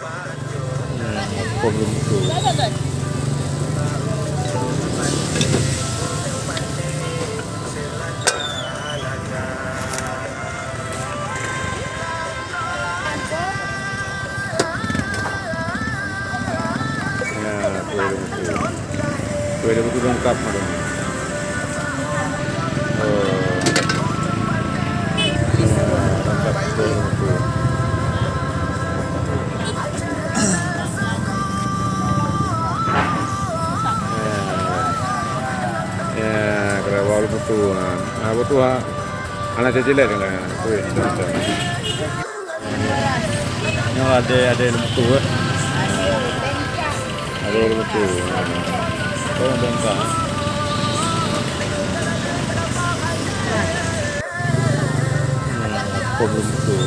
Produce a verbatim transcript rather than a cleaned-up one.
Hmm, pom leumpuk. Nah, kueh leumpuk. Kueh leumpuk lengkap macam ni. Oh. Lengkap kueh leumpuk. Ya, ya, keurawa leumpuk tu. Ha, beutôi ha. Anak cicilek kan. Kueh, macam. Nyoe adé, adé leumpuk, eh. Adé leumpuk. Tolong bongkar, eh. Hmm, pom leumpuk.